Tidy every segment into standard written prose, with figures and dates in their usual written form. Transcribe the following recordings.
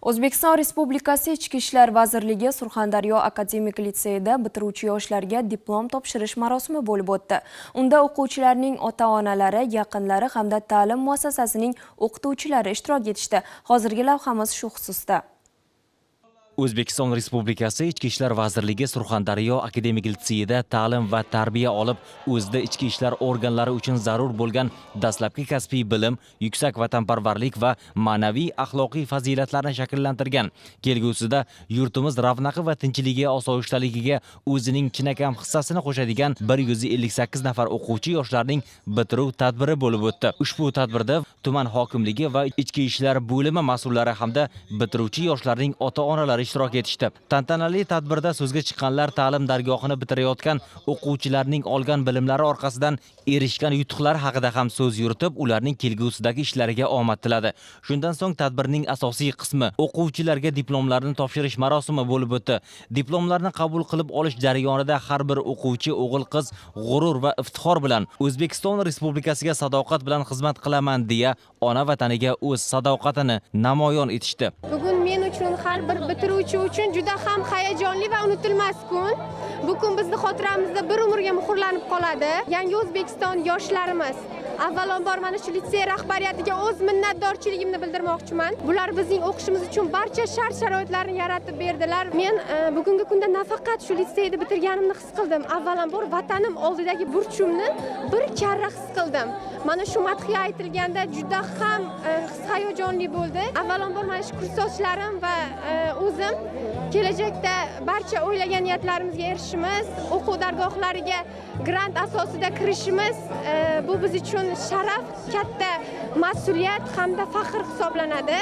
O'zbekiston Respublikasi Ichki ishlar vazirligi Surxondaryo akademik litseyida bitiruvchi yoshlarga diplom topshirish marosimi bo'lib o'tdi. Unda o'quvchilarning ota-onalari, yaqinlari hamda ta'lim muassasasining o'qituvchilari ishtirok etishdi. Hozirgi lavhamiz shu xususda. O'zbekiston Respublikasi Ichki ishlar vazirligi Surxondaryo akademik litseyida ta'lim va tarbiya olib, o'zida ichki ishlar organlari uchun zarur bo'lgan dastlabki kasbiy bilim, yuksak vatanparvarlik va ma'naviy axloqiy fazilatlarni shakllantirgan, kelgusida yurtimiz ravnaqi va tinchligiga, osoyishtaligiga o'zining chinakam hissasini qo'shadigan 158 nafar o'quvchi yoshlarning bitiruv tadbiri bo'lib o'tdi. Ushbu tadbirda tuman hokimligi va ichki ishlar bo'limi mas'ullari hamda bitiruvchi yoshlarning ota-onalari ishtirok etishdi. Tantanali tadbirda so'zga chiqqanlar ta'lim dargohini bitirayotgan o'quvchilarning olgan bilimlari orqasidan erishgan yutuqlari haqida ham so'z yuritib, ularning kelgusidagi ishlariga omad tiladi. Shundan so'ng tadbirning asosiy qismi, o'quvchilarga diplomlarni topshirish marosimi bo'lib o'tdi. Diplomlarni qabul qilib olish jarayonida har bir o'quvchi o'g'il-qiz g'urur va iftixor bilan O'zbekiston Respublikasiga sadoqat bilan xizmat qilaman deya ona vataniga o'z sadoqatini namoyon etishdi. Bugun men uchun, har bir bitiruvchi uchun juda ham hayajonli va unutilmas kun. Bu kun bizni xotiramizda bir umrga muhrlanib qoladi. Yangi O'zbekiston yoshlarimiz. Avvalambor, mana shu litsey rahbariyatiga o'z minnatdorchiligimni bildirmoqchiman. Bular bizning o'qishimiz uchun barcha shart-sharoitlarni yaratib berdilar. Men bugungi kunda nafaqat shu litseyni bitirganimni his qildim. Avvalambor, vatanim oldidagi burchimni bir karra his qildim. Mana shu madhiya aytilganda juda ham his hayajonli bo'ldi. Avvalambor, mana shu kursdoshlarim va o'zim kelajakda barcha o'ylagan niyatlarimizga erishishimiz, o'quv dargohlariga grant asosida kirishimiz, bu biz uchun sharaf, katta mas'uliyat hamda faxr hisoblanadi.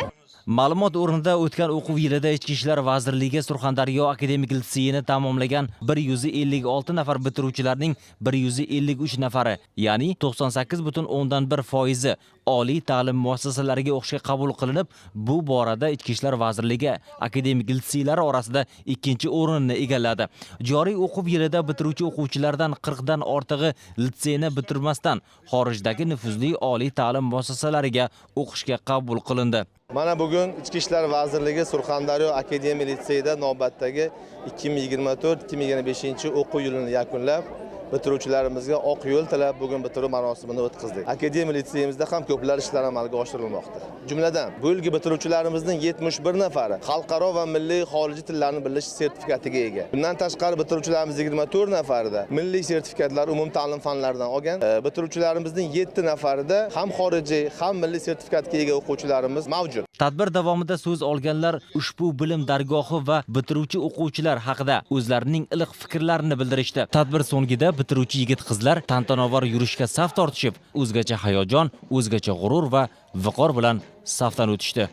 Ma'lumot o'rnida, o'tgan o'quv yilida Ichki ishlar vazirligi Surxondaryo akademik litseyini tamomlagan 156 nafar bitiruvchilarning 153 nafari, ya'ni 98,1 foizi oliy ta'lim muassasalariga o'qishga qabul qilinib, bu borada Ichki ishlar vazirligi akademik litseylari orasida ikkinchi o'rinni egalladi. Joriy o'quv yilida bitiruvchi o'quvchilardan 40 dan ortig'i litseyni bitirmasdan xorijdagi nufuzli oliy ta'lim muassasalariga o'qishga qabul qilindi. Mana bugun Ichki ishlar vazirligi Surxondaryo akademik litseyida navbatdagi 2024-2025 o'quv yilini yakunlab, bitiruvchilarimizga oq yo'l tilab, bugun bitiruv marosimini o'tkazdik. Akademik litseyimizda ham ko'plab ishlar amalga oshirilmoqda. Jumladan, bu yilgi bitiruvchilarimizning 71 nafari xalqaro va milliy xorijiy tillarni bilish sertifikatiga ega. Bundan tashqari, bitiruvchilarimiz 24 nafarida milliy sertifikatlar umumta'lim fanlaridan olgan. Bitiruvchilarimizning 7 nafarida ham xorijiy, ham milliy sertifikatga ega o'quvchilarimiz mavjud. Tadbir davomida so'z olganlar ushbu bilim dargohi va bitiruvchi o'quvchilar haqida o'zlarining iliq fikrlarini bildirishdi. Tadbir so'ngida bitiruvchi yigit-qizlar tantanavor yurishga saf tortishib, o'zgacha hayajon, o'zgacha g'urur va viqor bilan safdan o'tishdi.